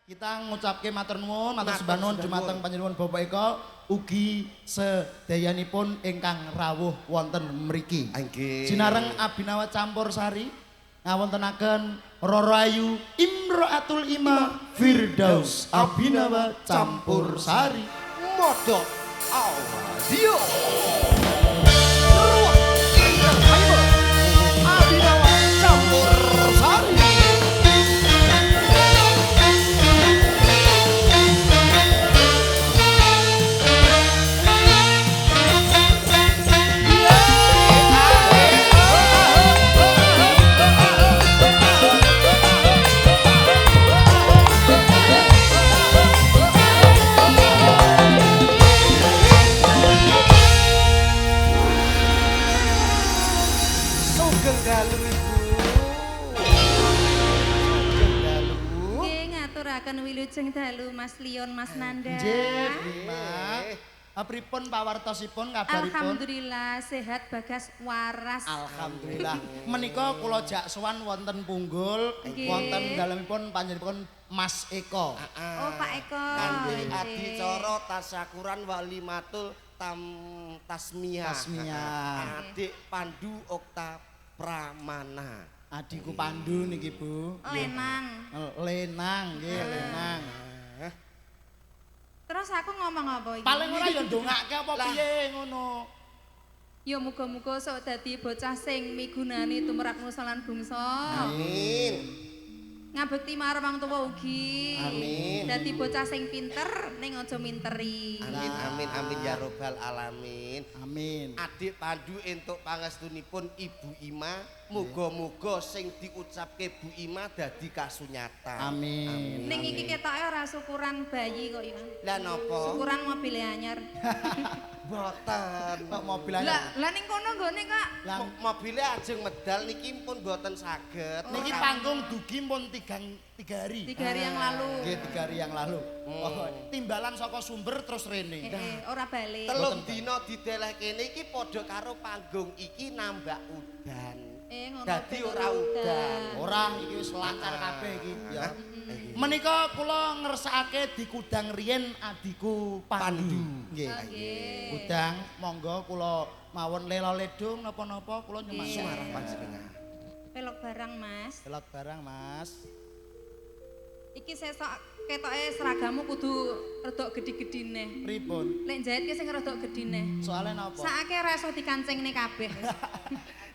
Kita ngucapke matur nuwun, matur sembah nuwun dumateng panjenengan Bapak Eko ugi sedayanipun ingkang rawuh wonten mriki. Nggih. Sinareng Abinawa Campur Sari ngawontenaken Roro Ayu Imroatul Ima Firdaus Abinawa Campur Sari. Modot Audio. Abinawa Campur Sari. Sugeng dalu Ibu. Sugeng dalu. Nggih ngaturaken wilujeng dalu Mas Leon, Mas Nanda. Nggih, Bima. Pripun pawartosipun kabaripun? Alhamdulillah sehat bagas waras. Alhamdulillah. Menika kula jak sowan wonten Punggul, wonten dalemipun panjenenganipun Mas Eko. Oh Pak Eko. Kanthi adicara tasyakuran walimatul tam tasmiyah. Tasmiyah. Adik Pandu Okta Pramana. Adikku Pandu niki Bu. Lenang. Lenang nggih, lenang. Terus aku ngomong apa iki? Paling ora ya ndongake apa piye ngono. Ya muga-muga sok dadi bocah sing migunani tumrap nusa lan bangsa. Amin. Ngabekti marang wong tuwa ugi. Amin. Dadi bocah sing pinter ning aja minteri. Amin amin amin ya robbal alamin. Amin. Adik Pandu entuk pangestunipun Ibu Ima, muga-muga sing diucapke Bu Ima dadi kasunyatan. Amin. Ning iki ketoke ora syukuran bayi kok ya. Lah napa? Syukuran mobile anyar. Mboten. Kok mobil anyar? Lah, lah ning kono nggone kok. Lah mobile ajeng medal niki pun mboten saged. Niki panggung dugi pun 3 hari. 3 hari yang lalu. Nggih, 3 hari yang lalu. Oh, timbalan saka sumber terus rene. Ora balik. 3 dina dideleh kene iki padha karo panggung iki nambah udan. Ngono. Dadi ora udan. Ora, iki wis lancar kabeh iki ya. Menika kula ngersakake dikudang riyen adikku Pandu. Nggih. Kudang monggo kula mawon lela-ledung napa-napa kula nyumanggaaken. Sumarah panjenengan. Pelok barang, Mas. Pelok barang, Mas. Iki sesok ketoke seragammu kudu rodok gedhi-gedhine. Pripun? Lek njahit ki sing rodok gedhine. Soale napa? Sakake ora iso dikancingne kabeh.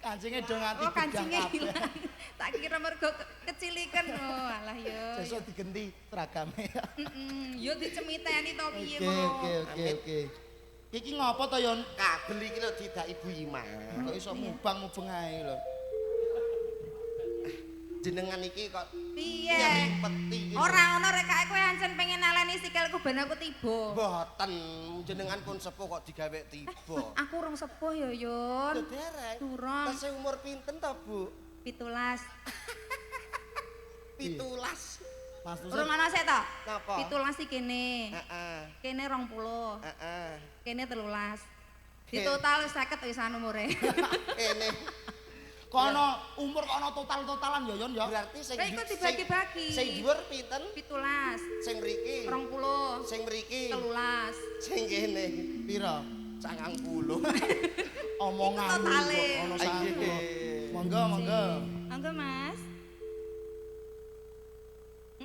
Kancinge do nganti Oh, kancinge ilang. Tak kira mergo keciliken. Oh, alah yo. Sesuk digenti seragame. Heeh, yo dicemiteni to piye Oke, mau. oke, oke, oke. Iki ngopo to, Yon? Kabel iki lho didak Ibu Ima. Kok iso mubang-mubeng ae lho. Jenengan iki kok piye? Nyerimpeti. Ora ono rekake kowe ancen pengen naleni sikilku ben aku tiba. Mboten, jenengan pun sepuh kok digawe tiba. Aku urung sepuh ya, Yon. Lho dereng. Durung. Tesih umur pinten to, Bu? 17. 17. Mas Urung ana sik to? Napa? 17 iki kene. Heeh. Kene 20. Heeh. Kene 13. Di total wis 50 wisan umure. Kene. Kok ana umur kok ana total-totalan ya, Yon ya? Berarti sing Lah iku dibagi-bagi. Sing dhuwur pinten? 17. Sing mriki. 20. Sing mriki. 13. Sing kene pira? 90. Omongan ono 90. Monggo, monggo. Monggo, Mas.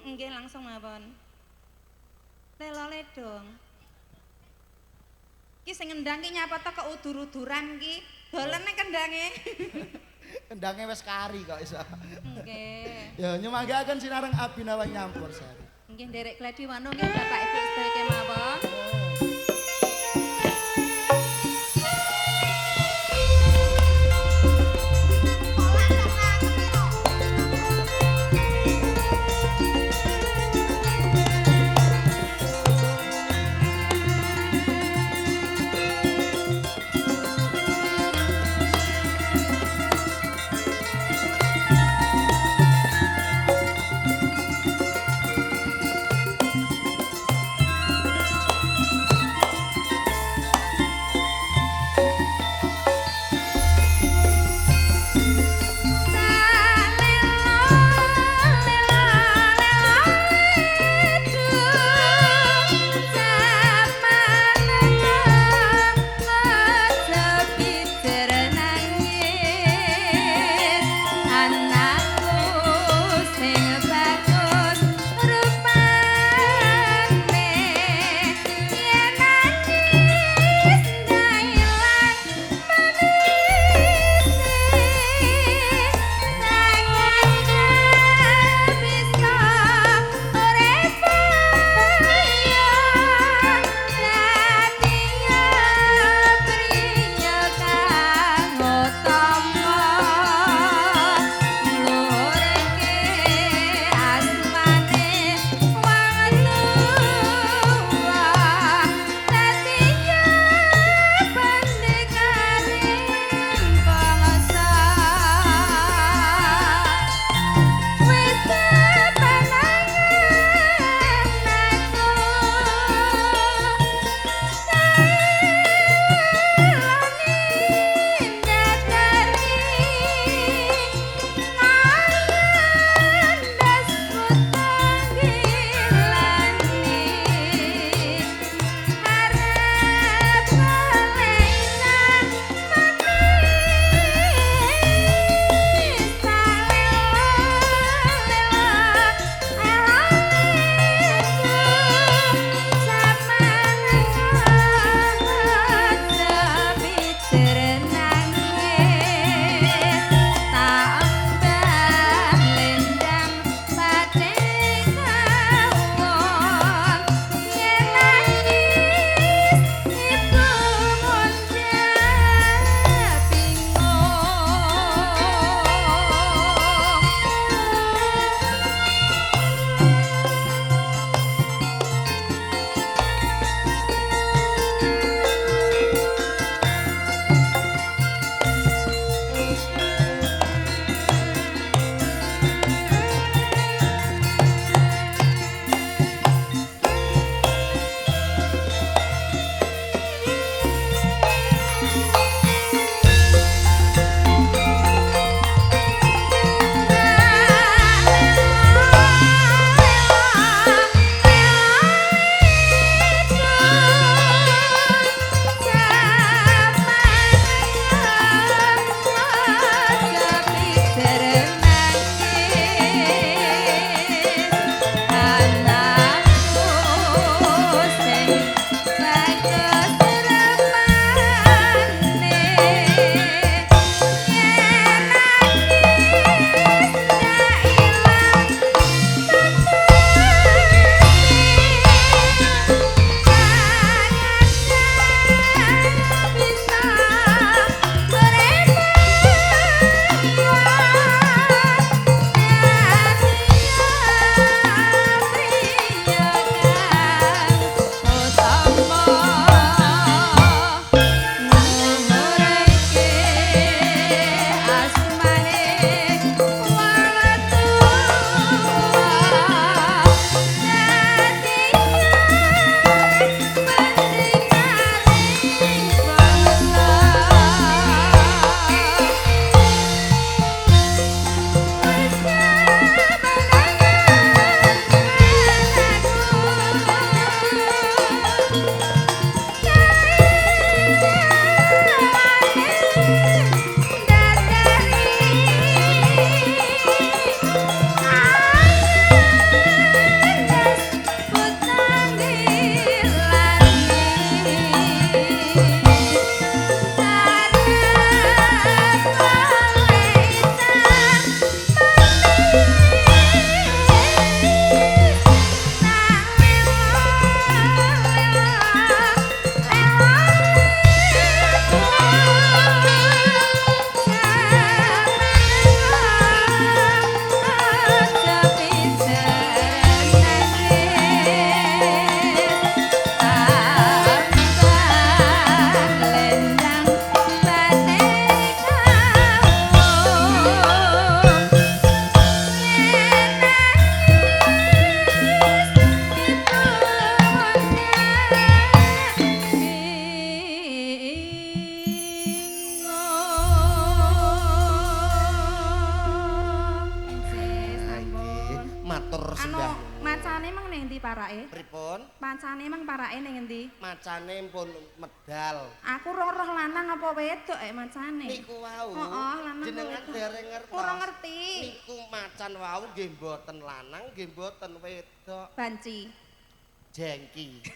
Nggih langsung mawon. Lelo ledong. Ki sing ngendang ki nyapa to kok udur-uduran ki? Dolene kendange. Kendange wis kari kok iso. Nggih. Ya nyumanggaaken sinareng Abinawa Nyampur Sari. Nggih nderek gladi wano nggih Bapak Ibu sedaya kemawon. endi parake? Pripun? Macane emang parake ning endi? Macane pun medal. Aku roh-roh lanang apa wedok macane? Niku wau. Heeh, lanang jenengan wedok. Dereng ngertos. Ora ngerti. Niku macan wau nggih mboten lanang, nggih mboten wedok. Banci. Jengki.